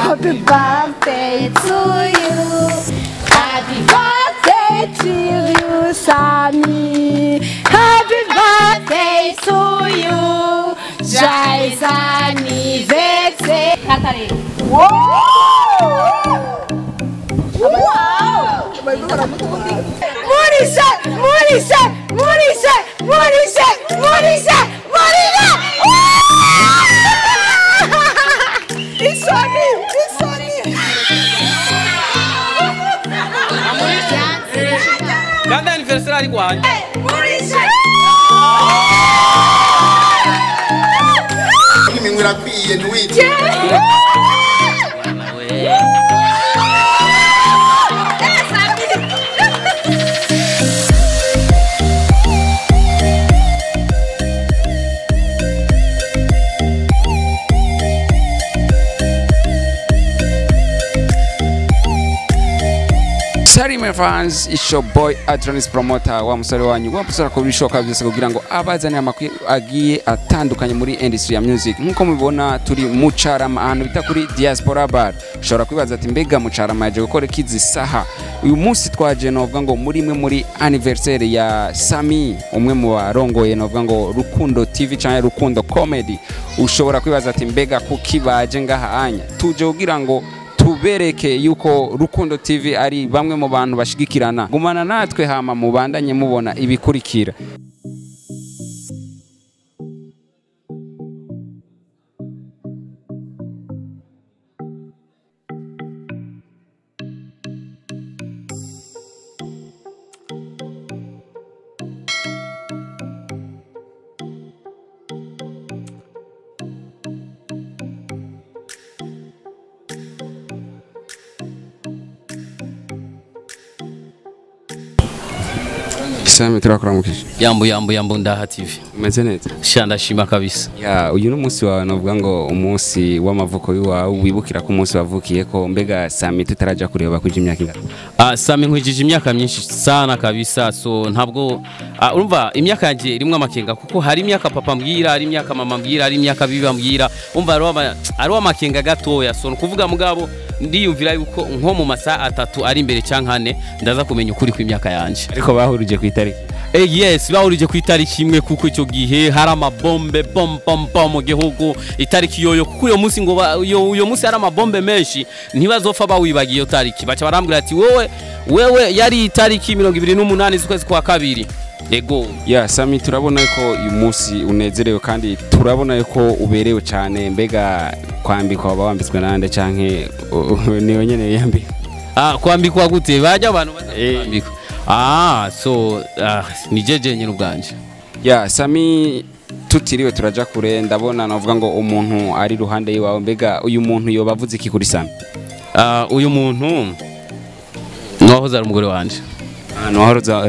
Happy birthday to you. Happy birthday to you, Sami. Happy birthday to you. Joyeux anniversaire. Wow! Wow! Murisha! Murisha! Murisha! Murisha! Murisha! Murisha! Isoni! Isoni! Kandi anniversaire ari kwanje. Murisha! Iminwa irakwiye ntiwite. Sorry my fans, it's your boy Atronis Promoter wa musore wanyu wa musore akora ibishoboka byose kugira ngo abazane amakuru agiye atandukanye muri industry ya music. Nkuko mubibona turi mu Carama ahantu bita kuri Diaspora Bar. Ushobora kwibaza ati mbega mu Carama yaje gukora ikizi saha. Uyu munsi twaje novuga ngo muri imwe muri anniversaire ya Sami, umwe mu barongoye novuga ngo Rukundo TV canke Rukundo Comedy. Ushobora kwibaza ati mbega kuki baje ngaha anya. Tuje kugira ngo tubereke yuko Rukundo TV ari bamwe mu bantu bashigikirana. Gumana natwe hama mubandanye mubona ibikurikira. Sami turakuramukije. Yambu yambu yambu Ndaha TV. Umeze neza? Sha ndashima kabisa. Ya uyu n'umunsi wawe novuga ngo umunsi w'amavuko yawe wibukira ko umunsi wavukiye ko mbega Sami tutaraja kureba kuje imyaka ingana. Sami nkwijije imyaka myinshi sana kabisa, so ntabwo urumva imyaka yanje irimwe amakenga kuko hari imyaka papa mbwira, hari imyaka mama mbwira, hari imyaka biba mbwira, umva ari amakenga gatoya, so kuvuga mugabo ndiyumvira yuko nko mu masaha atatu ari imbere cankane ndaza kumenya ukuri kw'imyaka yanje. Ariko bahurije ku itariki. Yes, bahurije ku itariki imwe kuko icyo gihe hari amabombe bom bom bom mu gihugu, itariki yoyo kuko uyo munsi ngo uyo munsi hari amabombe menshi ntibazopfa bawibagiye iyo tariki. Baca barambwira ati wowe wewe yari itariki 28 z'ukwezi kwa kabiri. Ego. Ya Sami turabona ko uyu munsi unezerewe kandi turabona ko uberewe cyane, mbega kwambikwa wambitswe nande canke niwe nyene yambika? Kwambikwa gute? Bajya abantu baza kwambikwa. So ni jeje nyine ubwanje. Ya Sami tutiriwe turaja kure ndabona navuga ngo umuntu ari ruhande yiwawe, mbega uyu muntu yoba avuze iki kuri Sami? Uyu muntu nahoze ari umugore wanje.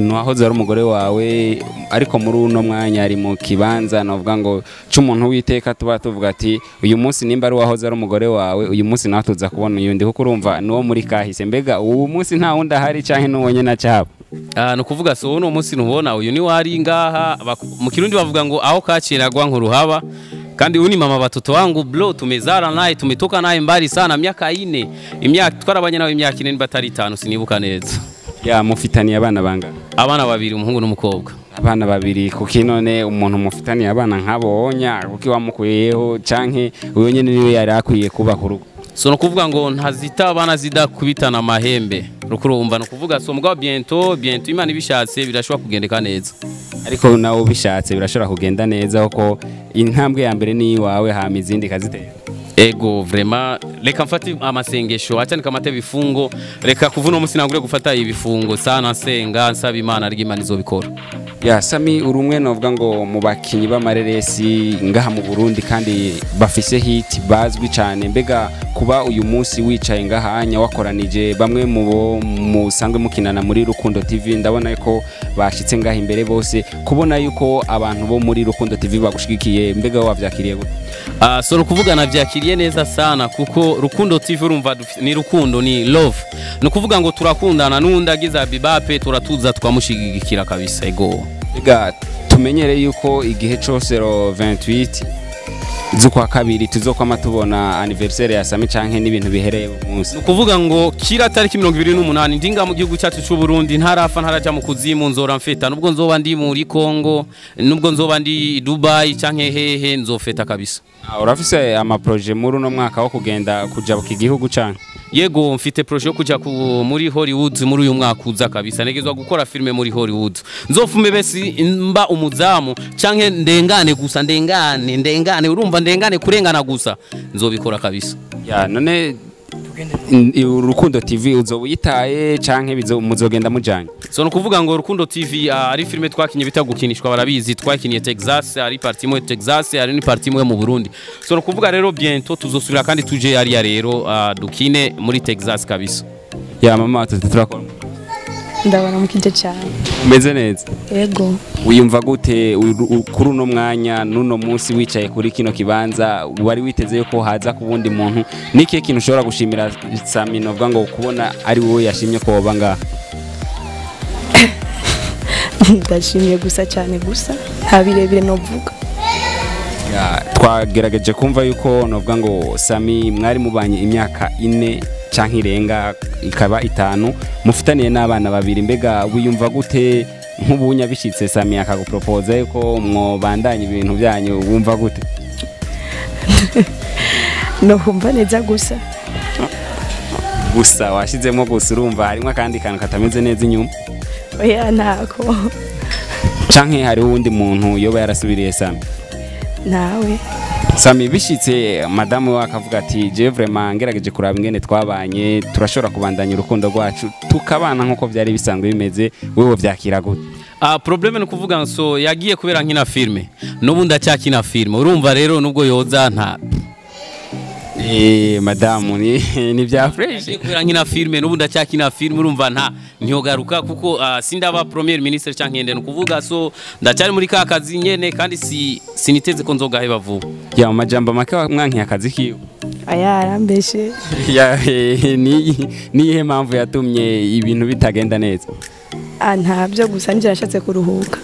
Nwahoze ari umugore wawe, ariko muri uno mwanya ari mu kibanza navuga ngo c'umuntu witeka tuba tuvuga ati uyu munsi nimba ari wahoze ari umugore wawe uyu munsi nawe tuza kubona uyundi kuko urumva nuwo muri kahise, mbega uwo munsi nta wundi ahari canke nuwo nyene acaba. No kuvuga so uno munsi ntubona uyu ni wari ngaha mu Kirundi bavuga ngo aho kaciragwa nkuruhaba, kandi uyu ni mama batoto wangu bro, tumezara naye tumetoka naye mbali sana miaka 4, imyaka twarabanye nawe imyaka 4 batari 5 sinibuka neza. Ya mufitaniye abana bangana? Abana babiri, umuhungu n'umukobwa. Abana babiri, kuki none umuntu mufitaniye abana nkabonya kuki wamukuyeho canke uyo nyene niwe yari akwiye kuba ku rugo? So no kuvuga ngo ntazita abana zidakubitana amahembe rukurumva no kuvuga so mugabo bientôt Imana ibishatse birashobora kugendeka neza. Ariko nawe ubishatse birashobora kugenda neza kuko intambwe ya mbere ni iwawe hama izindi kazitera. Ego vraiment reka mfate amasengesho acha nikamate bifungo, reka kuvuno umunsi nangure gufata ibifungo sana nsenga nsaba Imana ariko Imana izobikora. Ya Sami urumwe novuga ngo mu bakinyi b'amareresi ngaha mu Burundi kandi bafise hit bazwi cyane, mbega kuba uyu munsi wicaye ngaha anya wakoranije bamwe mu bo musanzwe mukinana muri Rukundo TV, ndabona yuko bashitse ngaha imbere bose, kubona yuko abantu bo muri Rukundo TV bagushigikiye, mbega wavyakiriye gute? So kuvuga navyakiriye neza sana kuko Rukundo TV urumva ni rukundo, ni love, no kuvuga ngo turakundana n'undi agiza bibape turatuza twamushigikira kabisa. Ego. Mbega tumenyere yuko igihe cose ro 28 z'ukwa kabiri tuzokwama tubona anniversaire ya Sami canke n'ibintu bihereye umunsi? Ukuvuga ngo kira tariki 28 ndinga mu gihugu cyacu cy'u Burundi, ntarafa ntaraja mu kuzimu, nzora mfeta, nubwo nzoba ndi muri Congo, nubwo nzoba ndi Dubai canke hehe, nzofeta kabisa. Urafise ama projet muri uno mwaka wo kugenda kujabuka igihugu canke? Yego, mfite projet yo kuja muri Hollywood muri uyu mwaka uza kabisa. Negezwa gukora filme muri Hollywood, nzofume besi mba umuzamu canke ndengane gusa, ndengane ndengane, urumva, ndengane kurengana gusa, nzobikora kabisa. Ya none Urukundo TV uzobuyitaye canke muzogenda mujanye? So no kuvuga ngo Rukundo TV ari filme twakinye bita gukinishwa, barabizi, twakiniye Texas, ari parti imwe Texas, ari ni parti imwe mu Burundi. So no kuvuga rero bientôt tuzosubira kandi tuje yari rero dukine muri Texas kabisa. Ya mama, turakora. Ndabona mukije cyane. Umeze neza? Yego. Wiyumva gute kuri uno mwanya n'uno munsi wicaye kuri kino kibanza? Wari witeze yuko haza ku wundi muntu? N'ikihe kintu ushobora gushimira Sami, novuga ngo kubona ari wowe yashimye ko woba ngaha? Ndashimye gusa cyane gusa, nta birebire novuga. Ya, twagerageje kumva yuko novuga ngo Sami mwari mubanye imyaka 4 canke irenga ikaba 5, mufitaniye n'abana babiri. Mbega wiyumva gute nk'ubunya bishitse Sami akagupropose yuko mwobandanya ibintu byanyu, wumva gute? Nohumva neza gusa. Gusa washizemo gusa, urumva harimo akandi kantu katameze neza inyuma? Oya, ntako. Canke hari uwundi muntu yoba yarasubiriye Sami? Nawe. Sami, bishitse madamu we akavuga ati je vraiment ngerageje kuraba ingene twabanye, turashobora kubandanya urukundo rwacu tukabana nkuko byari bisanzwe bimeze, wewe vyakira gute? Probleme ni kuvuga so yagiye kubera nkina filme, n'ubu ndacyakina filme, urumva rero nubwo yoza nta Madamu ni bya fresh. Yagiye kubera nkina filme, n'ubu ndacyakina filme, urumva nta ntiyogaruka kuko sindaba premier ministre canke ndende, kuvuga so ndacyari muri ka kazi nyene kandi siniteze ko nzogaheba vuba. Ya majambo make mwankiye akazi kiwe? Aya, arambeshe. Ya niyihe mpamvu yatumye ibintu bitagenda neza? Ntabyo gusa njye nashatse kuruhuka.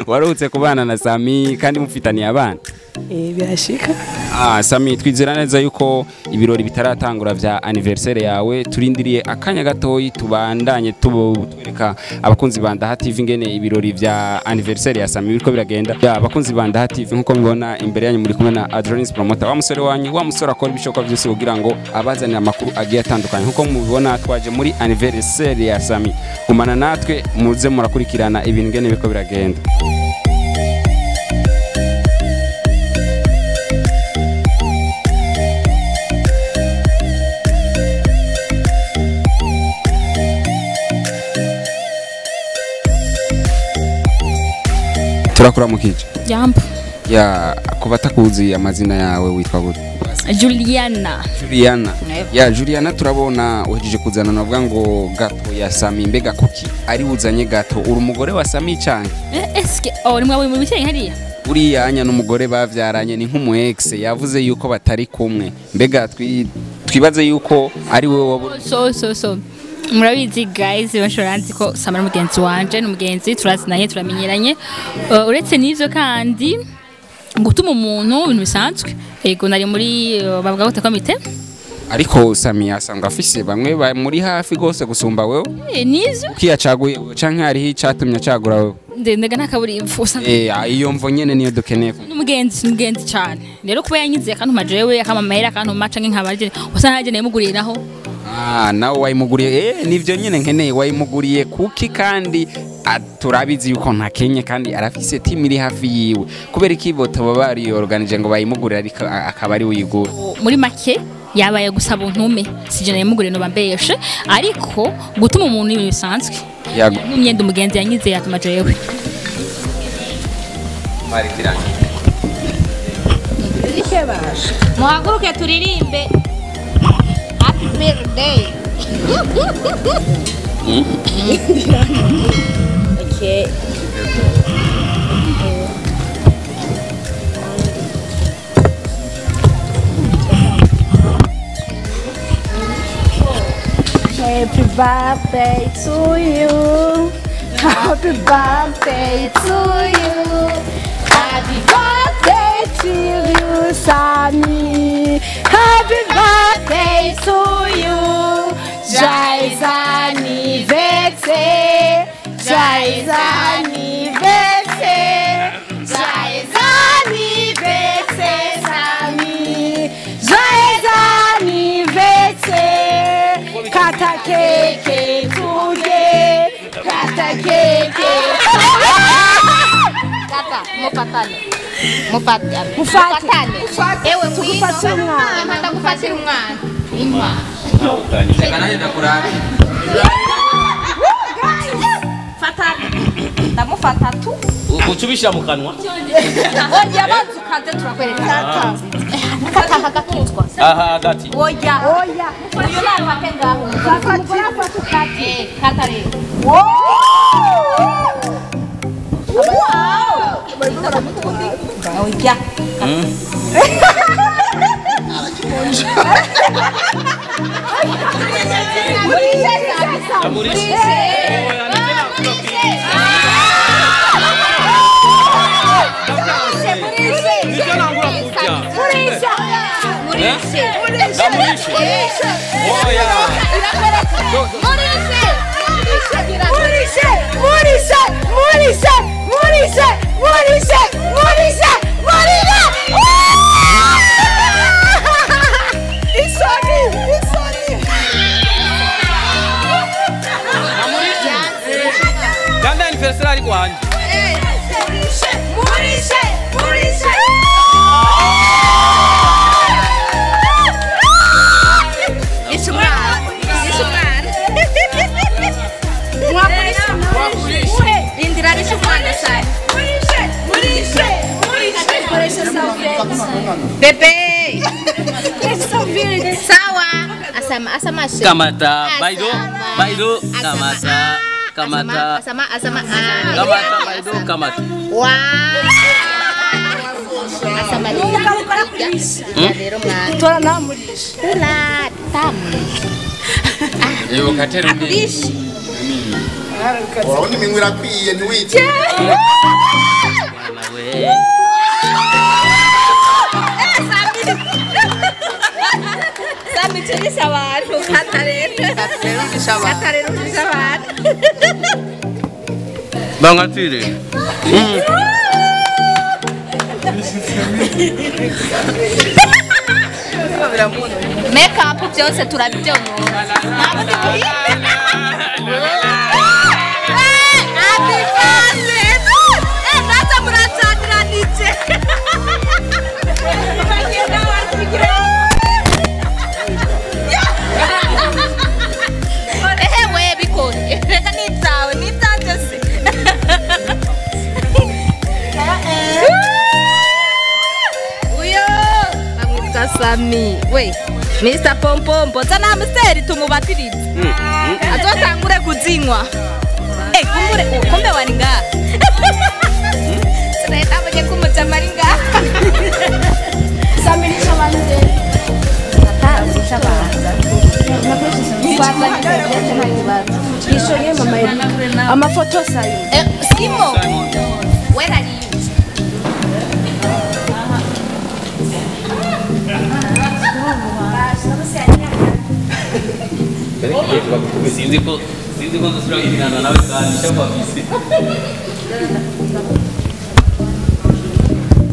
Waruhutse kubana na Sami kandi mufitaniye abana? Birashika. Sami, twizera neza yuko ibirori bitaratangura vya anniversaire yawe, turindiriye akanya gatoyi tubandanye twereka abakunzi ba Ndaha TV ingene ibirori vya anniversaire ya Sami biriko biragenda. Ya abakunzi ba Ndaha TV, nkuko mubibona imbere yanyu muri kumwe na Adronis Promoter, wa musore wanyu, wa musore akora ibishoboka byose kugira ngo abazanire amakuru agiye atandukanye. Nkuko mubibona twaje muri anniversaire ya Sami, gumana natwe muze murakurikirana ibintu ingene biriko biragenda. Turakuramukije. Jambo. Ya, kuba takuzi amazina yawe witwa gute? Juliana. Juliana. Ya Juliana, turabona uhejeje kuzana navuga ngo gato ya Sami, mbega kuki ari uzanye gato? Uri umugore wa Sami canke? Eske oh ni mwawe muri bicaye hariya? Uriya anya n'umugore bavyaranye ni nk'umu ex, yavuze yuko batari kumwe. Mbega twibaze yuko ari wewe? So murabizi guys, bashobora nzi ko Samara mugenzi wanje n'umugenzi, turazinanye, turamenyeranye. Uretse n'ivyo kandi gutuma umuntu ibintu bisanzwe. Yego, nari muri bavuga gute, komite. Ariko Sami asanga afise bamwe muri hafi gose gusumba wewe. Nivyo. Ukiyacaguye canke hariho icatumye acagura wewe? Ndega ntakaburi usa. Iyo mvo nyene niyo dukeneye. N'umugenzi cyane. Rero kuba yanyize akantuma jewe akama amahera akantuma canke nkabaje usa ntaje nayimuguriraho. Nawe wayimuguriye? Nivyo nyene nkeneye, wayimuguriye kuki? Kandi turabizi yuko ntakenye kandi arafise team iri hafi yiwe, kubera iki botoba bari organize ngo bayimugurire ariko akaba ari uyigura? Muri make yabaye gusaba untume, sije nayimuguriye no bambeshe, ariko gutuma umuntu ibintu bisanzwe. N'imyenda umugenzi yanyize yatuma jewe. Muhaguruke turirimbe Happy birthday. Okay. Happy birthday to you. Happy birthday to you. Happy birthday. to you, Sammy. Happy birthday to you. Joyeux anniversaire. Joyeux anniversaire. Joyeux anniversaire, Sammy. Joyeux anniversaire. Kata keke today. Kata keke. Kata, mufatane. Mufatane. Mufatane. Ewe Tugufatire umwana. Impa ndagufatira umwana. Impa. Reka nanjye ndakurabe. Fatane. Ndamufata tu. Uca ubishyira mu kanwa. Oya banza ukaze turakwereka. Kata hagakitwa. Aha hagati. Oya. Oya. Uyu nafate ngaho. Umugore afata ukate. Kata rero. Oya. Ndamurishe. Nibyo nangura kurya. Murishe. Ndamurishe. Oya. Murishe. Murishe. Murishe. Murishe. Murishe. Murishe. Murishe. Murishe. Isoni. Isoni. Ndamurishe. Kandi anniversaire ari kwanje. Murishe. Murishe. Murishe. Ishe umwana. Ishe umwana. Wakurishe. Rindira rishe umwana cyane. Murishe. Murishe. Murishe. Koresha serviette. Bebe. Koresha serviette. Sawa. Asama asama she. Kamata. Baido. Asama. Baido. Asama. Kamata. Kamata. Asama asama. Kamata. Baido. Kamata. Wow. Asama rero mwana. Tora namurishe. Turatamurishe. Yewe katera undi. Akurishe. Urabona iminwa irakwiye ntiwice. Mwana we. Sami turisha abantu. Kata rero. Kata rero turisha abantu. Bangatire. Make up byose turabyonona. Ntabwo ndi kuhita. Happy birthday. Naza muracaniranice. Bagenda bakugira. Ehe we bikore. Reka ni ibyawe, ni ibyanjye se. Uyo bamwita Sami. We Mr. Pompompo zana amuseri tumubatirize. Azotangure kuzinywa. Kumbure kumbe wari ngaha. Sinahita abonye ko umujama ari ngaha. Sami risha abantu rero. Ishoye mama Erika. Amafoto sayo. Simo. Where are you? Sinzi ko nzosubira gukinana nawe kandi shaka bisi.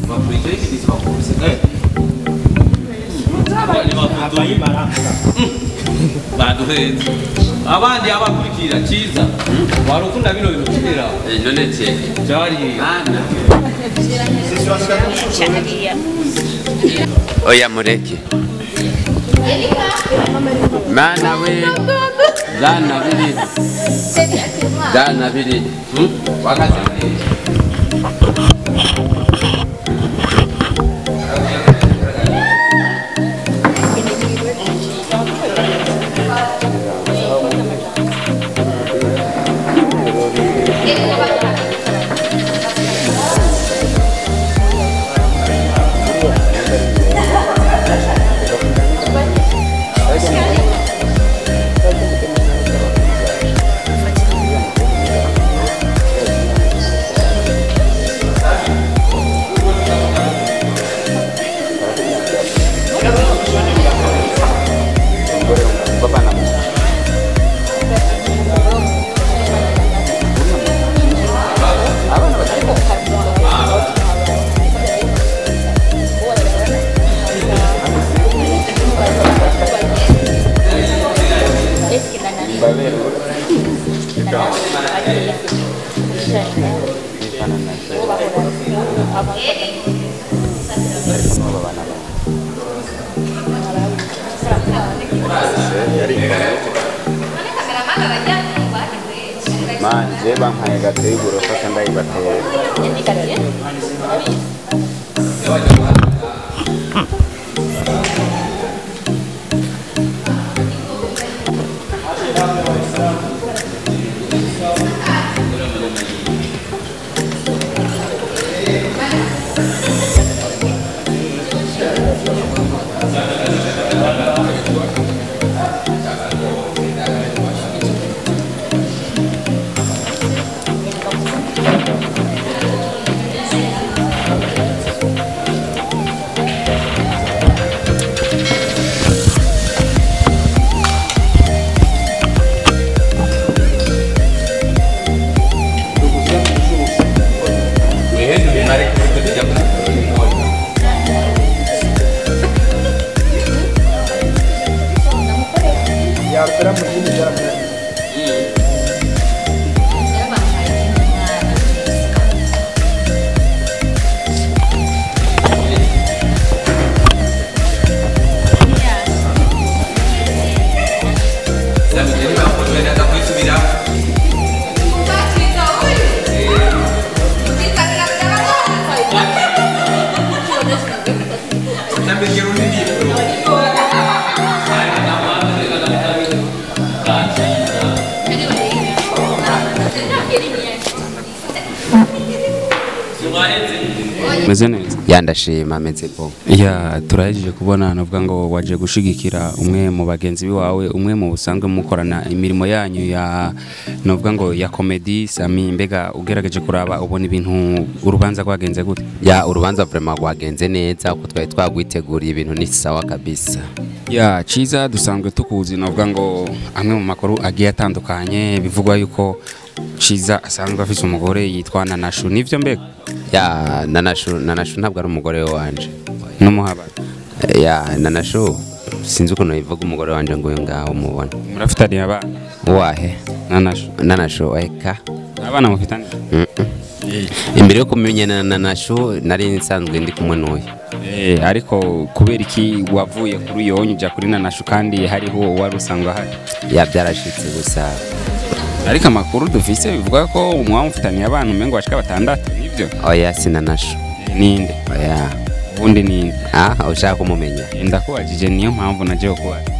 Bakurikira iki bakubise. Baduhetse. Abandi abakurikira cyiza. Wari ukunda bino bintu kera. None cye. Byari. Oya mureke. Mana we. Dana biri. Dana biri. Wakaze. Manje bampaye gateye uburofa kandi ayibatera. Meze neza. Ya ndashima meze bo. Ya turahejeje kubona navuga ngo waje gushigikira umwe mu bagenzi biwawe, umwe mu busanzwe mukorana imirimo yanyu ya navuga ngo ya comedy. Sami, mbega ugerageje kuraba ubona ibintu urubanza rwagenze gute? Ya urubanza vraiment rwagenze neza uko twari twagwiteguriye, ibintu ni sawa kabisa. Ya Ciza dusanzwe tukuzi navuga ngo amwe mu makuru agiye atandukanye bivugwa yuko Ciza asanzwe afise umugore yitwa Nanashu, nivyo mbega? Ya Nanashu ntabwo ari umugore wanje. N'umuhabara? Ya Nanashu sinzi ukuntu ivuga umugore wanje ngo uyu ngaho mubona. Murafitaniye abana? Wahe? Nanashu eka. Abana mufitaniye? Imbere yo kumenyana na Nanashu nari nsanzwe ndi kumwe n'uyu. Ariko kubera iki wavuye kuri uyo uja kuri Nanashu kandi hariho wari usanzwe ahari? Ya byarashitse gusa. Ariko amakuru dufise bivuga ko umwamufitaniye abantu umengo bashika batandatu, nivyo? Oya sinanashu. Ninde? Oya. Ubundi ninde? Ah, ushaka kumumenya? Ndakubajije niyo mpamvu naje kubaza.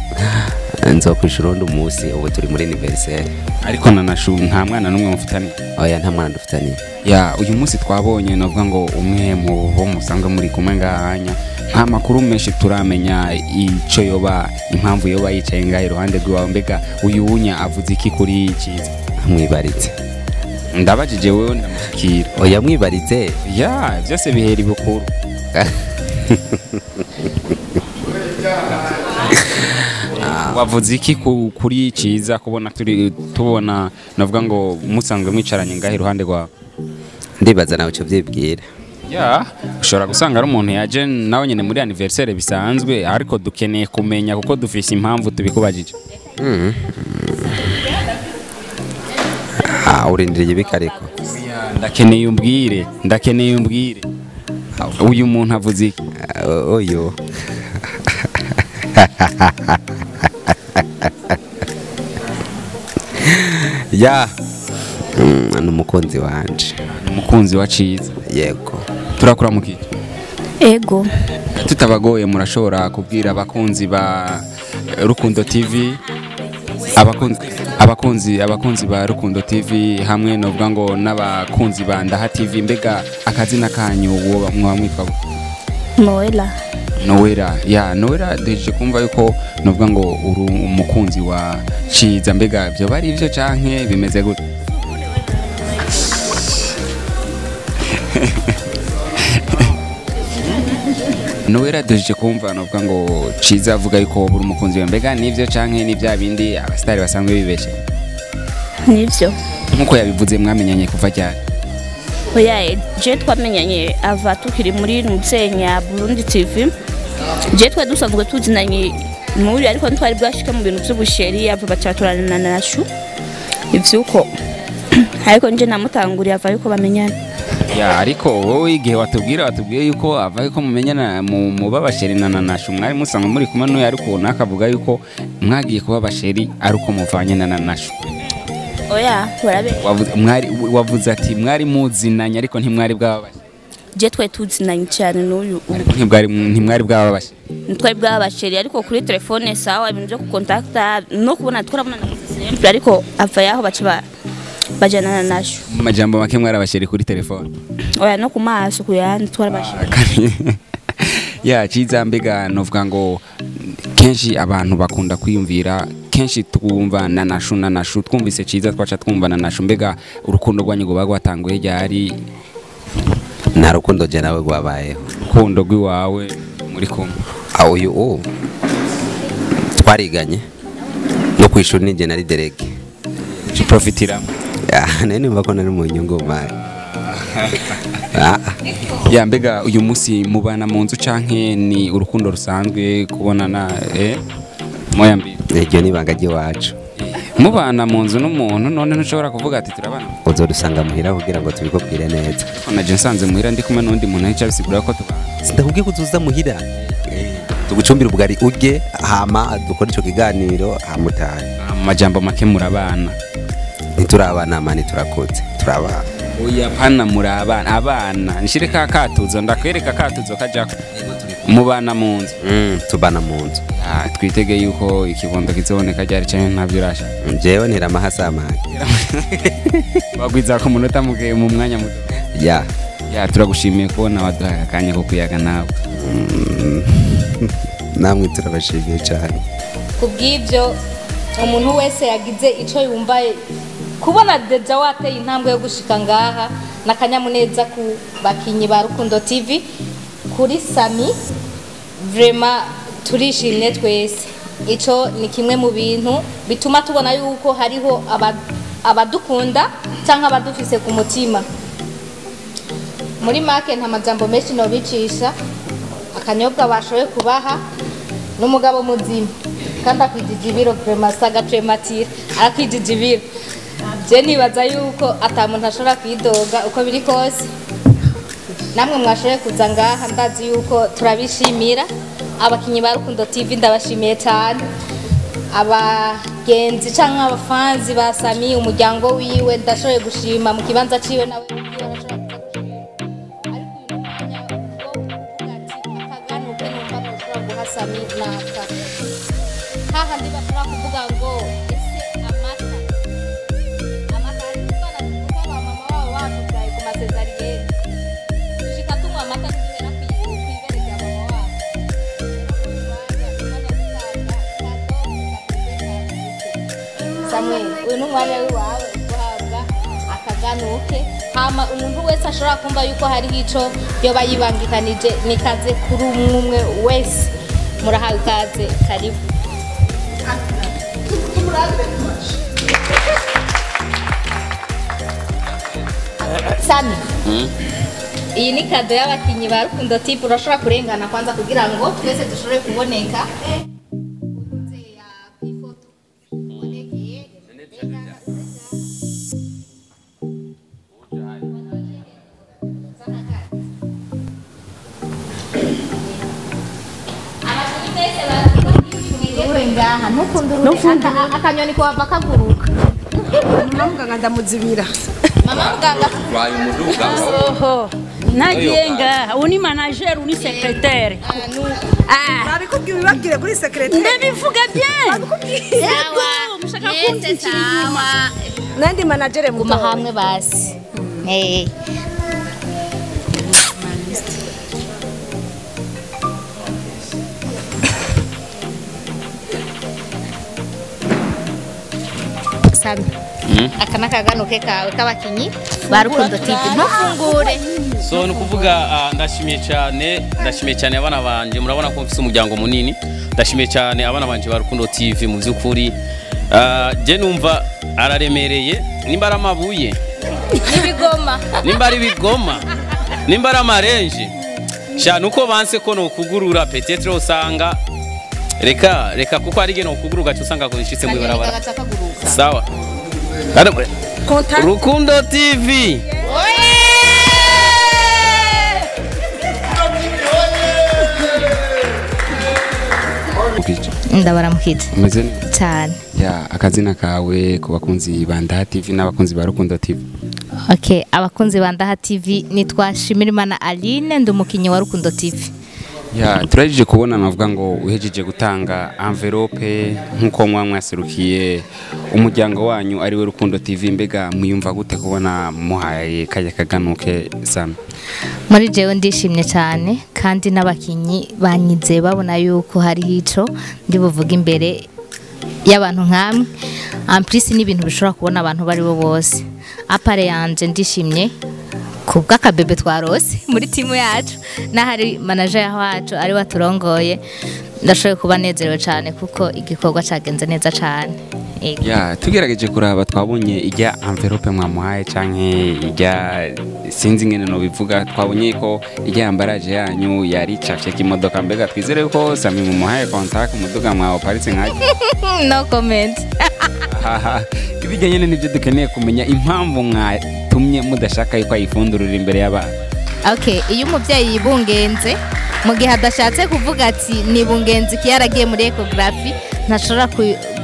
Nzokwishura undi munsi, ubu turi muri anniversaire. Ariko Nanashu nta mwana n'umwe mufitaniye? Oya nta mwana dufitaniye. Ya uyu munsi twabonye navuga ngo umwe mu bo musanga muri kumwe ngahanya nta makuru menshi turamenya ico yoba impamvu yoba yicaye ngahe iruhande rwawe, mbega uyu wunya avuze iki kuri Ciza? Mwibaritse. Ndabajije wewe ndamushikira. Oya mwibaritse. Ya byose bihera ibukuru. Wavuze iki kuri Ciza kubona turi tubona navuga ngo musanzwe mwicaranye ngahe iruhande rwawe? Ndibaza nawe cyo byibwira. Ya ushobora gusanga ari umuntu yaje nawe nyene muri anniversaire bisanzwe, ariko dukeneye kumenya kuko dufise impamvu tubikubajije. Urindiriye bikariko. Ndakeneye umbwire, uyu muntu avuze iki? Oyo. Ya n'umukunzi wanje. Umukunzi wa Ciza? Yego. Turakura mukiki? Ego. Tutabagoye murashobora kubwira abakunzi ba Rukundo TV, abakunzi ba Rukundo TV hamwe novuga ngo n'abakunzi ba Ndaha TV, mbega akazina kanyu uwo mwamwitwa? Noela. Noela. Ya Noela deje kumva yuko novuga ngo uri umukunzi wa Ciza, mbega byo bari ivyo canke bimeze gute? Noela deje kumva novuga ngo Ciza avuga yuko uri umukunzi we, mbega nivyo canke ni bya bindi abastari basanzwe bibeshe? Nivyo. Nkuko yabivuze mwamenyanye kuva ryari? Oya je twamenyanye ava tukiri muri Nzenya Burundi TV. Je twa dusanzwe tuzinanye muri ariko ntwari bwashika mu bintu by'ubusheri ava bacaturana na Nanashu. Ivyuko ariko nje namutanguriye ava yuko bamenyana. Ya, ariko wowe igihe watubwira yuko ava yuko mumenyana mu babasheri na Nanashu mwari musanzwe muri kumwe n'uyu, ariko nakavuga yuko mwagiye kuba basheri ariko muvanye na Nanashu. Oya barabe. Wavuze ati mwari muzinanye ariko ntimwari bwababasheri. Je twe tuzinanye cyane n'uyu ariko ntimwari bwababasheri. Ntwari bwabasheri ariko kuri telefone sawa, ibintu byo kukontakta no kubona twarabona simple, ariko ava yaho baca bajana na Nanashu. Mu majambo make mwarabasheri kuri telefone. Oya no ku maso kuyandi twarabasheri. Ya Ciza, mbega novuga ngo kenshi abantu bakunda kwiyumvira, kenshi twumva Nanashu twumvise Ciza twaca twumva Nanashu, mbega urukundo rwanyu ngo bagwatanguye ryari? Nta rukundo je nawe rwabayeho. Urukundo rw'iwawe muri kumwe. Uyu ubu twariganye no kwishuri nije nari derege. Profitiramo. Nari numva ko nari mu nyungu mari. Ya mbega uyu munsi mubana mu nzu canke ni urukundo rusanzwe kubonana moya mbi? Iryo ni ibanga ry'iwacu. Mubana mu nzu n'umuntu none ntushobora kuvuga ati turabana? Uzodusanga muhira kugira ngo tubikubwire neza. Naje nsanze muhira ndi kumwe n'undi muntu ahica bisigura ko tubana. Sindakubwiye ko uzoza muhira. Tugucumbira ubugari urye hama dukora ico kiganiro hamutahe. Mu majambo make murabana. Ntiturabana mani turakotse turabana. Oya pana murabana abana nshire ka katuzo ndakwereka katuzo kajako. Mubana mu nzu. Tubana mu nzu. Twitege yuko ikibondo kizoboneka ryari cyane ntavyo urasha. Jewe ntera amahasamani. Bagwiza ko munota mugiye mu mwanya muto. Ya. Ya turagushimiye kubona waduhaye akanya ko kuyaga nawe. Namwe turabashimiye cyane. Kubw'ibyo umuntu wese yagize ico yumva kubona deja wateye intambwe yo gushika ngaha nakanyamuneza ku bakinyi ba Rukundo TV kuri Sami, vraiment turishimye twese. Ico ni kimwe mu bintu bituma tubona yuko hariho abadukunda cyangwa abadufise ku mutima. Muri make nta majambo menshi no bicisha, akanyobwa bashoye kubaha n'umugabo muzima kandi akwijije ibiro vraiment saga trematire arakwijije ibiro. Je nibaza yuko atamuntu ashobora kwidoga uko biri kose. Namwe mwashoye kuza ngaha ndazi yuko turabishimira. Abakinyi ba Rukundo TV ndabashimiye cyane, abagenzi canke abafanzi ba Sami umuryango wiwe ndashoye gushima mu kibanza ciwe nawe arashobora kuza gushima. Ariko uyu mwanya wo kuvuga ati akaganuke numva ntushobora guha Sami naka hahandi bashobora kuvuga ngo ese amata ari kuvuga ba mama wabo batubyaye ku masezariyeri dushika tunywa amata ntibihera kw'ibere rya mama wabo. Samuel, uyu ni umwanya w'iwawe guhabwa akaganuke hama umuntu wese ashobora kumva yuko hariho ico yoba yibangikanije nikaze kuri umwe wese murahawe ikaze karibu. Sami, iyi ni kado y'abakinyi ba Rukundo TV, urashobora kurengana kwanza kugira ngo twese dushobore kuboneka. Akanyoni kwava kaguruka. Mama muganga ndamuzibira. Mama muganga wayo muduga. Oho. Nagiye ngaha uni manager uni secrétaire. Babikubwiye ubibabwire kuri secrétaire. Ndabivuga bien. Sawa. Mushaka kumvira inyuma. Nandi manager guma hamwe basi. Sami, aka nakaganuke kawe k'abakinyi ba Rukundo TV ntufungure. So ni ukuvuga ndashimiye cyane abana banje, murabona ko mfise umuryango munini. Ndashimiye cyane abana banje ba Rukundo TV mu by'ukuri. Je numva araremereye, nimba ari amabuye n'ibigoma, nimba ari ibigoma, nimba ari amarenje sha nuko banse ko no kugurura peut-être usanga reka kuko ari geno kuguruka cyusanga ko nshitse mu ibarabara. Sawa. Rukundo TV. Oye! Ukije. Ndabaramukije. Umeze neza cyane. Ya, akazina kawe ku bakunzi ba Ndaha TV n'abakunzi ba Rukundo TV. Okay, abakunzi ba Ndaha TV, nitwa Shimirimana Aline, ndi umukinyi wa Rukundo TV. Ya, turahejeje kubona, navuga ngo uhejeje gutanga envelope nkuko mwaserukiye umuryango wanyu ari we Rukundo TV. Mbega mwiyumva gute kubona muhaye kajya kaganuke sana? Muri jewe ndishimye cyane, kandi n'abakinyi banyize babona yuko hari hico ndi buvuga imbere y'abantu nkamwe, en plus n'ibintu bishobora kubona abantu bari bo bose. À part yanje, ndishimye kubw'akabebe twarose muri timu yacu, n'ahari manager wacu ari waturongoye. Ndashoboye kuba nezerewe cyane kuko igikorwa cyagenze neza cyane. Yego. Ya, tugerageje kuraba twabonye ijya envelope mwamuhaye canke ijya, sinzi ingene no bivuga, twabonye ko ijya emballage yanyu yari icafye k'imodoka. Mbega twizere ko Sami mumuhaye contact, umuduga mwawe paritse nkaje? No comment. Ibijya nyene nibyo dukeneye kumenya, impamvu mwatumye mudashaka yuko ayifundurira imbere y'abantu. Okay, iyo umubyeyi yibungenze, mu gihe adashatse kuvuga ati nibungenze iki, yaragiye muri échographie, ntashobora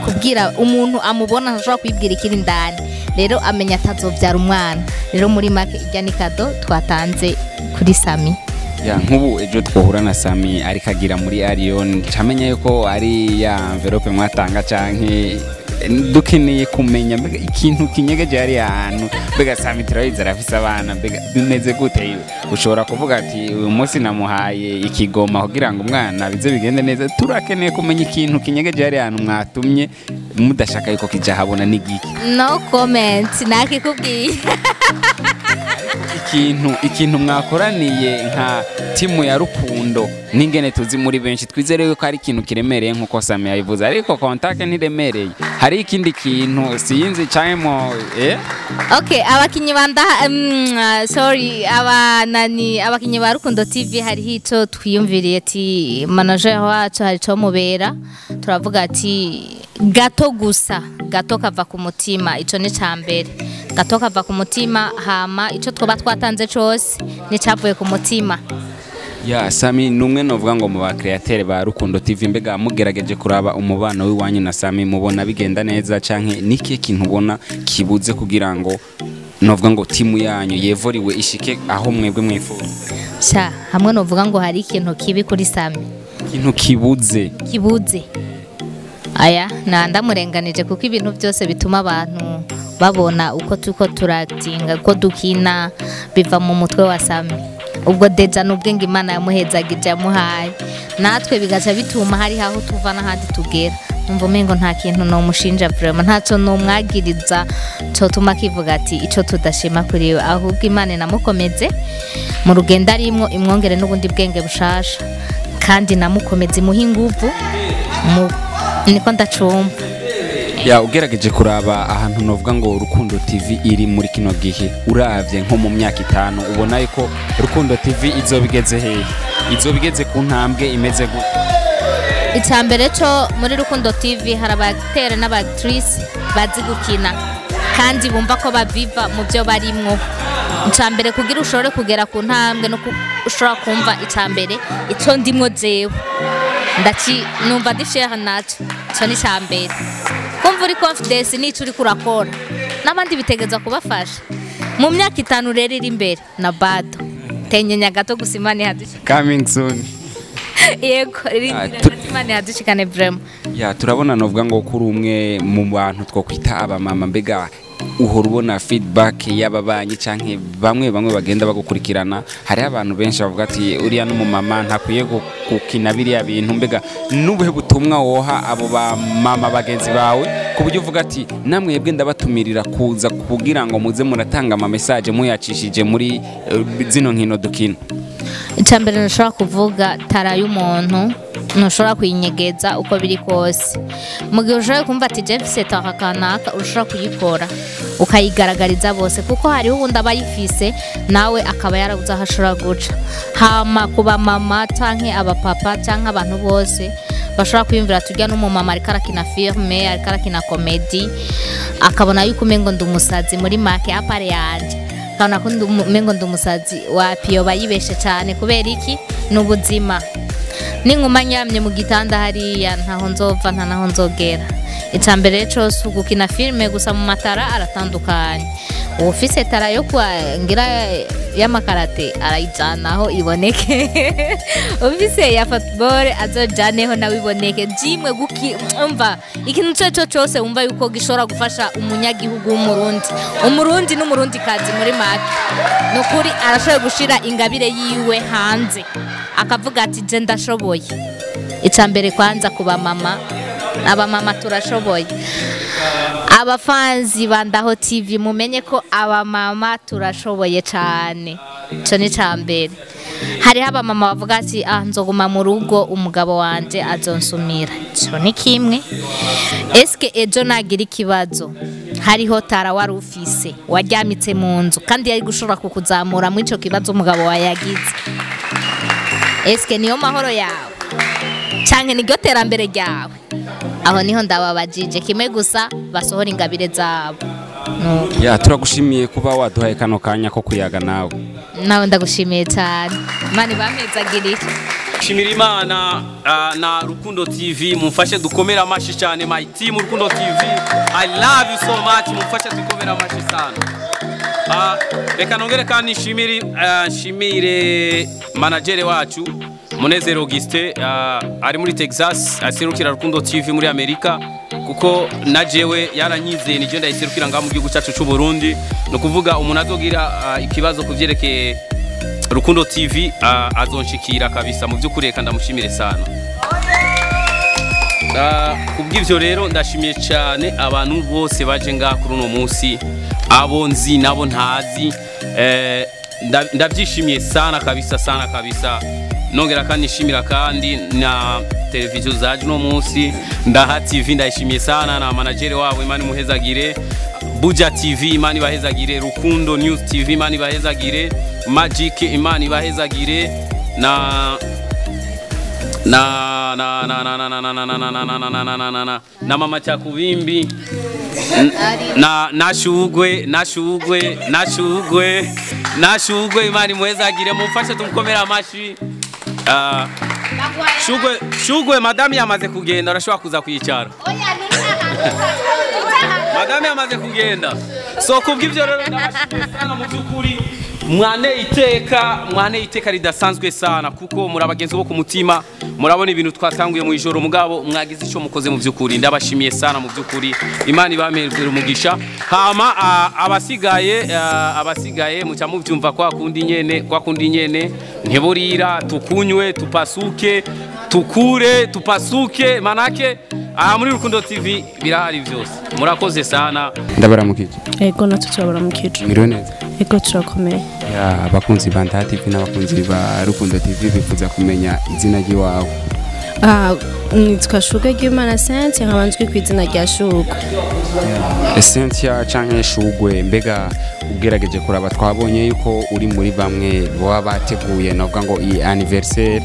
kubwira umuntu amubona, ntashobora kwibwira ikiri indani. Rero amenya atazobyara umwana. Rero muri make ijya ni cadeau twatanze kuri Sami. Ya, nk'ubu ejo twohura na Sami ariko agira muri Arion, camenya yuko ari ya envelope mwatanga, canke dukeneye kumenya mbega ikintu kinyegeje hari ahantu? Mbega Sami turabizi arafise abana, mbega bimeze gute? Ushobora kuvuga ati uyu munsi namuhaye ikigoma kugira ngo umwana bize bigende neza. Turakeneye kumenya ikintu kinyegeje hari ahantu mwatumye mudashaka yuko kija habona n'igiki? No comment, nakikubwiye. Ikintu mwakoraniye nka timu ya Rukundo n'ingene tuzi muri benshi, twizere yuko ari ikintu kiremereye nkuko Sami yabivuze, ariko contact ntiremereye, hari ikindi kintu sinzi canke mo Okay, abakinyi ba Ndaha, sorry, abanani, abakinyi ba Rukundo TV, hariho ico twiyumviriye ati manager wacu hari ico mubera. Turavuga ati gato gusa, gato kava ku mutima. Ico ni cambere, gato kava ku mutima. Hama ico twoba twatanze cose ni cavuye ku mutima. Ya, Sami numwe novuga ngo mu ba créateur ba Rukundo TV. Mbega mugerageje kuraba umubano w'iwanyu na Sami, mubona bigenda neza, canke niki kintu ubona kibuze kugira ngo novuga ngo timu yanyu yevoriwe ishike aho mwebwe mwifuza? Sha, hamwe novuga ngo hari ikintu kibi kuri Sami? Ikintu kibuze. Kibuze, aya na ndamurenganije, kuko ibintu byose bituma abantu babona uko tuko turatinga, uko dukina, biva mu mutwe wa Sami. Ubwo déjà n'ubwenge Imana yamuhezagije, yamuhaye natwe, bigaca bituma hari aho tuva n'ahandi tugera. Numva umengo nta kintu nomushinja vraiment, ntaco nomwagiriza cotuma kivuga ati ico tudashima kuri we. Ahubwo Imana inamukomeze mu rugendo arimwo, imwongere n'ubundi bwenge bushasha, kandi namukomeze, imuhe inguvu niko ndacumva. Ya, ugerageje kuraba ahantu novuga ngo Rukundo TV iri muri kino gihe, uravye nko mu myaka 5, ubona yuko Rukundo TV izobigeze hehe, izobigeze ku ntambwe imeze gute? Icambere cyo, muri Rukundo TV hari aba acteur n'aba actrice bazi gukina kandi bumva ko baviva mu byo barimwo. Icambere kugira ushobore kugera ku ntambwe no ushobora kumva, icambere ico ndimwo jewe ndaci numva ndi fier naco. Ico ni icambere, kumva uri confidence n'ico uriko urakora, n'abandi bitegeza kubafasha. Mu myaka 5 rero iri imbere na bado tenyenya gato gusa, Imana ihadushikane. Coming soon. Yego, Ah, rindira, Imana ihadushikane vraiment. Ya, turabona novuga ngo kuri umwe mu bantu twokwita abamama, mbega uhora ubona feedback y'ababanyi canke bamwe bamwe bagenda bagukurikirana? Hariho abantu benshi bavuga ati uriya n'umumama ntakwiye gukina biriya bintu. Mbega n'ubuhe butumwa woha abo bamama bagenzi bawe, ku buryo uvuga ati namwebwe ndabatumirira kuza kugira ngo muze muratanga ama message muyacishije muri zino nkino dukina? Icambere ntushobora kuvuga, talent y'umuntu ntushobora kuyinyegeza uko biri kose. Mu gihe ushoboye kumva ati je mfise talent kanaka, ushobora kuyikora ukayigaragariza bose, kuko hariho uwundi aba ayifise nawe akaba yarabuze aho ashobora guca. Hama kuba mama canke abapapa canke abantu bose bashobora kwiyumvira turya n'umumama ariko arakina filme, ariko arakina comédie, akabona yuko umengo ndi umusazi, muri make à part yanje akabona ko umengo ndi umusazi, wapi, yoba yibeshe cyane. Kubera iki? Ni ubuzima. Ninguma nyamye mu gitanda hariya ntaho nzova nta naho nzogera. Icambere cose gukina filme gusa mu matara aratandukanye. Ufise tara yo ngira y'amakarate arayijanaho iboneke. Ufise ya football azojaneho nawe iboneke. Jimwe guki umva ikintu cyo cyose umva yuko gishobora gufasha umunyagihugu w'umurundi. Umurundi n'umurundi kazi muri make. Nukuri arashoboye gushira ingabire yiwe hanze. Akavuga ati je ndashoboye. Icambere kwanza kuba mama, aba mama turashoboye. Abafanzi ba Ndaho TV mumenye ko aba mama turashoboye cyane. Ico ni cambere. Hariho abamama bavuga ati ah nzoguma mu rugo umugabo wanje azonsumira. Ico ni kimwe. Eske ejo nagira ikibazo hariho tara wari ufise waryamitse mu nzu kandi yari gushobora kukuzamura mu ico kibazo umugabo wayagize. Eske niyo mahoro yawe canke niryo terambere ryawe? Aho niho ndababajije kimwe gusa basohora ingabire zabo. No. Ya turagushimiye kuba waduhaye kano kanya ko kuyaga nawe. Nawe ndagushimiye cyane. Mani bamezagirira. Shimira Imana na Rukundo TV mumfashe dukomera amashi cyane my team Rukundo TV. I love you so much, mumfashe dukomera amashi sana. Reka nongere kandi nshimire manager wacu Munezero Auguste ari muri Texas aserukira Rukundo TV muri Amerika kuko najewe yaranyizeye nije ndayiserukira ngaho mu gihugu cyacu cy'u Burundi. No kuvuga umuntu azogira ikibazo kuvyerekeye Rukundo TV azonshikira kabisa mu by'ukuri reka ndamushimire sana. Kubw'ivyo rero ndashimiye cyane abantu bose baje ngaha kuri uno munsi, abo nzi nabo ntazi, ndabyishimiye sana kabisa sana kabisa. Nongera kandi nshimira kandi na televiziyo zaje no munsi, Ndaha TV ndayishimiye sana na manager wabo Imani Muhezagire, Buja TV Imani Bahezagire, Rukundo News TV Imani Bahezagire, Magic Imani Bahezagire na na na na na na na na na na na na na na na na na na mama Chakubimbi na nashugwe nashugwe nashugwe nashugwe Imani Muhezagire mumfashe tumukomera amashi. Shugwe shugwe madame yamaze kugenda arashobora kuza kwicara. Madame yamaze kugenda. So kubw'ivyo rero ndabashimiye sana mu by'ukuri. Mwane iteka ridasanzwe sana kuko muri abagenzi bo ku mutima, murabona ibintu twatanguye mu ijoro mugabo mwagize ico mukoze mu by'ukuri. Ndabashimiye sana mu by'ukuri. Imana ibamerere umugisha. Hama abasigaye muca mubyumva kwa kundi nyene ntiburira tukunywe tupasuke tukure tupasuke manake aha muri Rukundo TV birahari byose. Murakoze sana. Ndabaramukije. Ego natwe turabaramukije. Miriwe neza. Ego turakomeye. Ya abakunzi ba Ndaha TV n'abakunzi ba Rukundo TV bifuza kumenya izina ry'iwawe. Nitwa Shugwe Ryimana Cynthia nkaba nzwi ku izina rya Shugwe. Cynthia canke Shugwe, mbega ugerageje kuraba twabonye yuko uri muri bamwe baba bateguye navuga ngo iyi anniversaire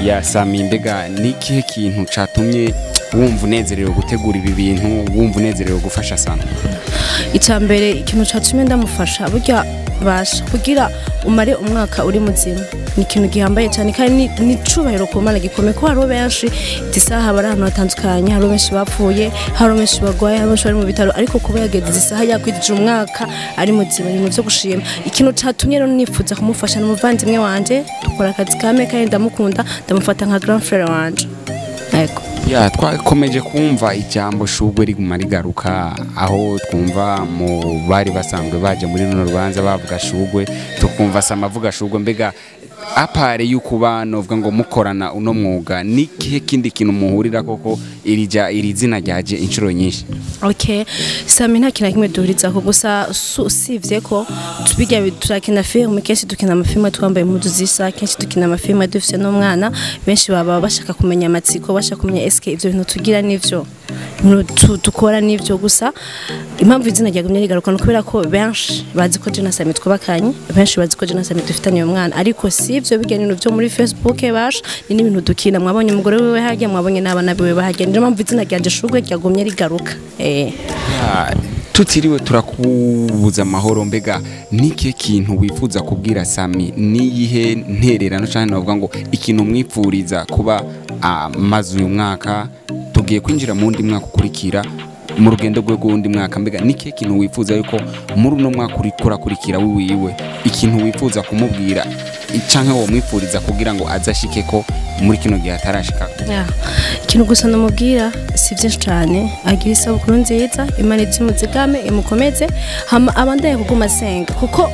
ya Sami, mbega nikihe kintu catumye wumva unezerewe gutegura ibi bintu, wumva unezerewe gufasha Sami? Icambere ikintu catumye ndamufasha burya basha kugira umare umwaka uri muzima ni ikintu gihambaye cyane kandi ni cubahiro ku Mana gikomeye ko hariho benshi isaha bari ahantu hatandukanye, hariho benshi bapfuye, hariho benshi bagwaye, hariho benshi bari mu bitaro, ariko kuba yageze isaha yakwidije umwaka ari muzima ni ibintu byo gushima. Ikintu catumye rero nifuza kumufasha n'umuvandimwe wanje, dukora akazi kame kandi ndamukunda, ndamufata nka grand frère wanje. Yego. Ya twakomeje kumva ijambo Shugwe riguma rigaruka aho twumva mu bari basanzwe baje muri runo rubanza bavuga Shugwe, tukumva Sama avuga Shugwe, mbega apare yuko novuga ngo mukorana uno mwuga nikihe kindi kintu muhurira koko iri zina ryaje inshuro nyinshi? Okay, Sami nta kintu kimwe duhuriza ko gusa usivye ko tubijya turakina film, kenshi dukina amafilm twambaye impuzu zisa, kenshi dukina amafilm dufise n'umwana, benshi baba bashaka kumenya amatsiko, bashaka kumenya eske ivyo bintu tugira nivyo dukora nivyo. Gusa impamvu izina ryagumye rigaruka no kubera ko benshi bazi ko je na Sami twubakanye, benshi bazi ko je na Sami dufitanye umwana, ariko si ivyo bijya n'ibintu byo muri Facebook basha ni n'ibintu dukina, mwabonye umugore wiwe hajya, mwabonye n'abana biwe bahajya, niyo mpamvu izina ryanje Shugwe ryagumye rigaruka. Tutiriwe turakubuza amahoro, mbega niki kintu wifuza kubwira Sami? Niyihe ntererano cyane navuga ngo ikintu mwipfuriza kuba amazu uyu mwaka tugiye kwinjira mu wundi mwaka ukurikira mu rugendo rwe rw'undi mwaka, mbega niki kintu wifuza yuko muri uno mwaka uriko urakurikira wiwe, ikintu wifuza kumubwira canke wo mwipfuriza kugira ngo azashike ko muri kino gihe atarashika? Ikintu gusa namubwira si byinshi cyane, agira isabukuru nziza, Imana izimuzigame imukomeze, hama abandaye kuguma asenga, kuko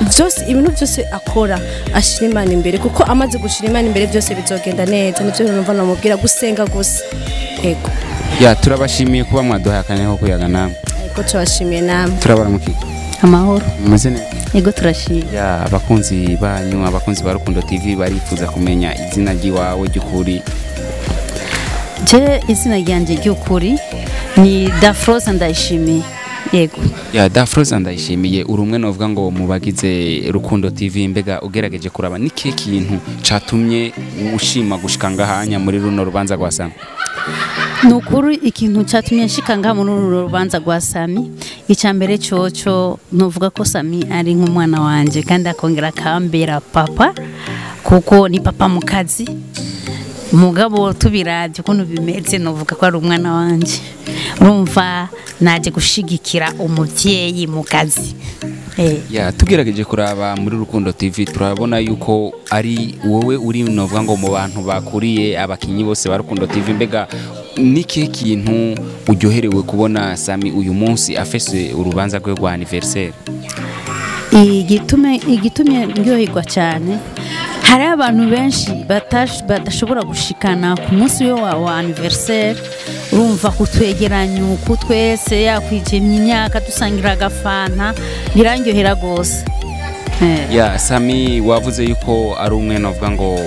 byose ibintu byose akora ashira Imana imbere, kuko amaze gushira Imana imbere byose bizogenda neza. Nivyo numva namubwira, gusenga gusa. Ego. Ya, turabashimiye kuba mwaduhaye akanya ko kuyaga namwe. Ego, turabashimiye namwe. Turabaramukije. Amahoro. Mumeze neza? Ego, turashimye. Ya, abakunzi banyu, abakunzi ba Rukundo TV barifuza kumenya izina ry'iwawe ry'ukuri. Je izina ryanje ry'ukuri ni Dafroza Ndayishimiye. Yego. Ya, Dafroza Ndayishimiye, uri umwe novuga ngo mubagize Rukundo TV, mbega ugerageje kuraba niki kintu catumye ushima gushika ngahanya muri runo rubanza rwa Sami? Nukuri ikintu cyatumye nshika ngaha muri runo rubanza rwa Sami, icambere coco novuga ko Sami ari nk'umwana wanje kandi akongera akambera papa, kuko ni papa mukazi. Mugabo tubiravye ukuntu bimeze novuga ko ari umwana wanje. Urumva naje gushigikira umuvyeyi mu kazi. Ya, tugerageje kuraba muri Rukundo TV turabona yuko ari wowe uri novuga ngo mu bantu bakuriye abakinyi bose ba Rukundo TV, mbega niki kintu uryoherewe kubona Sami uyu munsi afese urubanza rwe rwa anniversaire? Igitumye ndyoherwa cyane, hari abantu benshi badashobora gushikana ku munsi we wa anniversaire. Urumva kutwegeranya uku twese yakwijemye imyaka dusangira agafanta, birandyohera gose. Ya, Sami wavuze yuko ari umwe novuga ngo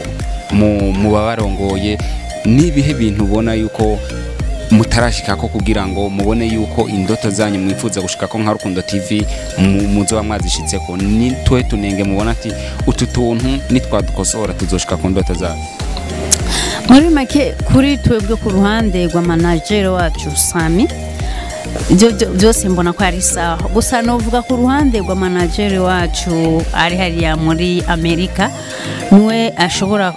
mu babarongoye, nibihe bintu ubona yuko mutarashika ko kugira ngo mubone yuko indoto zanyu mwifuza gushika ko nka Rukundo TV muzoba mwazishitseko? Ni twe tunenge mubona ati utu tuntu nitwadukosora tuzoshika ku ndoto zacu? Muri make kuri twebwe ku ruhande rwa manager wacu Sami, byose mbona ko ari sawa. Gusa novuga ku ruhande rwa manager wacu ari hariya muri Amerika, niwe ashobora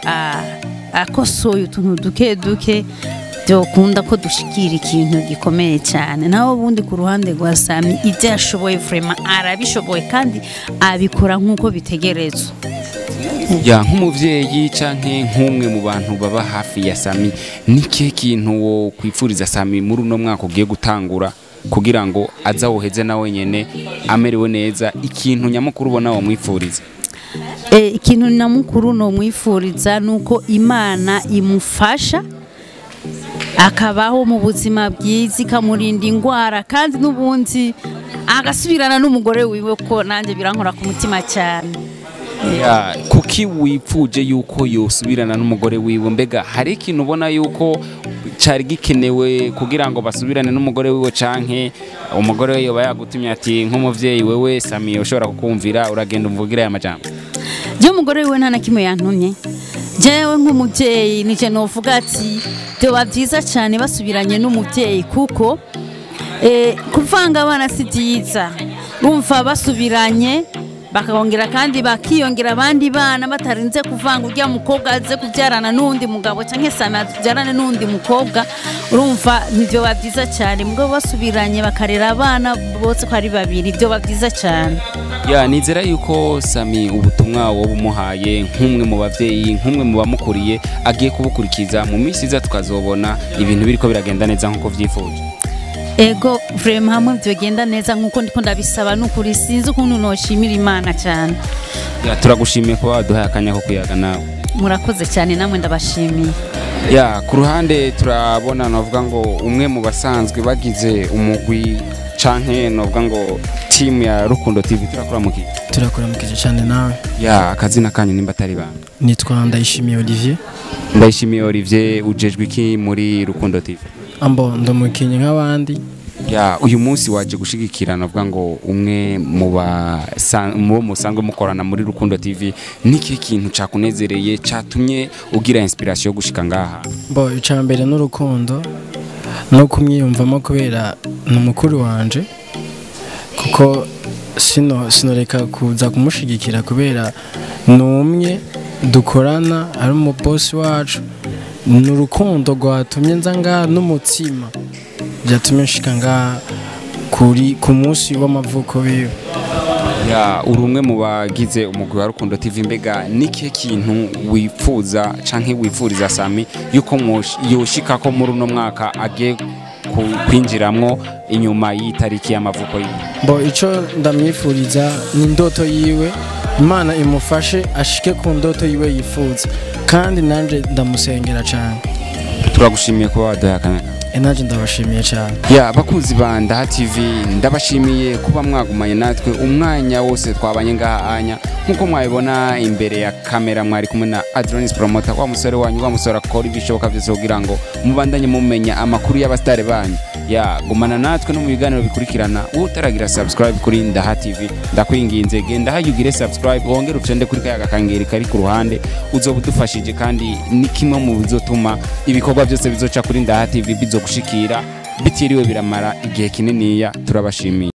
akosoye utuntu duke duke byokunda ko dushikira ikintu gikomeye cyane. Naho ubundi ku ruhande rwa Sami ibyo yashoboye vraiment arabishoboye kandi abikora nkuko bitegerezwa. Ya, nk'umuvyeyi canke nk'umwe mu bantu baba hafi ya Sami, niki kintu wo kwifuriza Sami muri uno mwaka ugiye gutangura kugira ngo azawoheze na wenyene amerewe neza? Ikintu nyamukuru ubona wo mwifuriza? Ikintu nyamukuru no mwifuriza nuko Imana imufasha akabaho mu buzima bwiza, ikamurinda ingwara, kandi n'ubundi agasubirana n'umugore wiwe, ko nanjye birankora ku mutima cyane. Ya, kuki wipfuje yuko yosubirana n'umugore wiwe? Mbega hari ikintu ubona yuko cari gikenewe kugira ngo basubirane n'umugore wiwe, canke umugore we yoba yagutumye ati nk'umuvyeyi wewe Sami ushobora kukumvira uragenda umvugira aya majambo? Je umugore wiwe nta na kimwe yantumye. Jewe nk'umuvyeyi nije novuga ati byoba byiza cyane basubiranye n'umuvyeyi, kuko kuvanga abana si byiza. Urumva basubiranye bakongera kandi bakiyongera abandi bana batarinze kuvanga, urya mukobwa aze kubyarana n'undi mugabo canke Sami abyarane n'undi mukobwa, urumva nivyo byiza cyane. Mugabo basubiranye bakarera abana bose ko ari babiri, byo byiza cyane. Ya, nizera yuko Sami ubutumwa wowe umuhaye nk'umwe mu bavyeyi, nk'umwe mu bamukuriye, agiye kubukurikiza mu minsi iza tukazobona ibintu biriko biragenda neza nkuko vyifuje. Ego, vraiment hamwe byogenda neza nkuko ndiko ndabisaba, nukuri sinzi ukuntu noshimira Imana cyane. Ya, turagushimiye kuba waduhaye akanya ko kuyaga nawe. Murakoze cyane namwe ndabashimiye. Ya, ku ruhande turabona novuga ngo umwe mu basanzwe bagize umugwi canke novuga ngo team ya Rukundo TV, turakuramukije. Turakuramukije cyane nawe. Ya, akazina kanyu nimba atari banga? Nitwa Ndayishimiye Olivier. Ndayishimiye Olivier, ujejwe iki muri Rukundo TV? Ambo ndumukinyi nk'abandi. Ya, uyu munsi waje gushigikirana avuga ngo umwe mu bo musanzwe mukorana muri Rukundo TV, niki kintu cakunezereye catumye ugira inspiration yo gushika ngaha? Bo icambere n'urukundo no kumwiyumvamo, kubera ni umukuru wanje, Kuko sinoreka kuza kumushigikira kubera ni umwe dukorana, ari umubosi wacu. Ni urukundo rwatumye nza ngaha n'umutima byatumye nshika ngaha ku munsi w'amavuko wiwe. Ya, uri umwe mu bagize umugwi wa Rukundo TV. Mbega nikihe kintu wifuza canke wifuriza Sami yuko yoshikako muri uno mwaka agiye kwinjiramwo inyuma y'itariki y'amavuko yiwe? Bo, ico ndamwifuriza ni indoto yiwe, Imana imufashe ashike ku ndoto yiwe yifuza, kandi nanje ndamusengera cyane. Turagushimiye kuba waduhaye akanya. Nanje ndabashimiye cyane. Ya, bakunzi ba Ndaha TV, ndabashimiye kuba mwagumanye natwe umwanya wose twabanye ngaha anya. Nkuko mwabibona imbere ya kamera, mwari kumwe na Adronis Promoter, wa musore wanyu, wa musore akora ibishoboka byose kugira ngo mubandanye mumenya amakuru y'abastare banyu. Ya, gumana natwe no mu biganiro bikurikirana. Utaragira subscribe kuri Ndaha TV, ndakwinginze genda hayo ugire subscribe, wongere ufyonde kuri kaya gakangeri kari ku ruhande, uzoba udufashije, kandi ni kimwe mu bizotuma ibikorwa byose bizoca kuri Ndaha TV bizogushikira bitiriwe biramara igihe kininiya. Turabashimiye.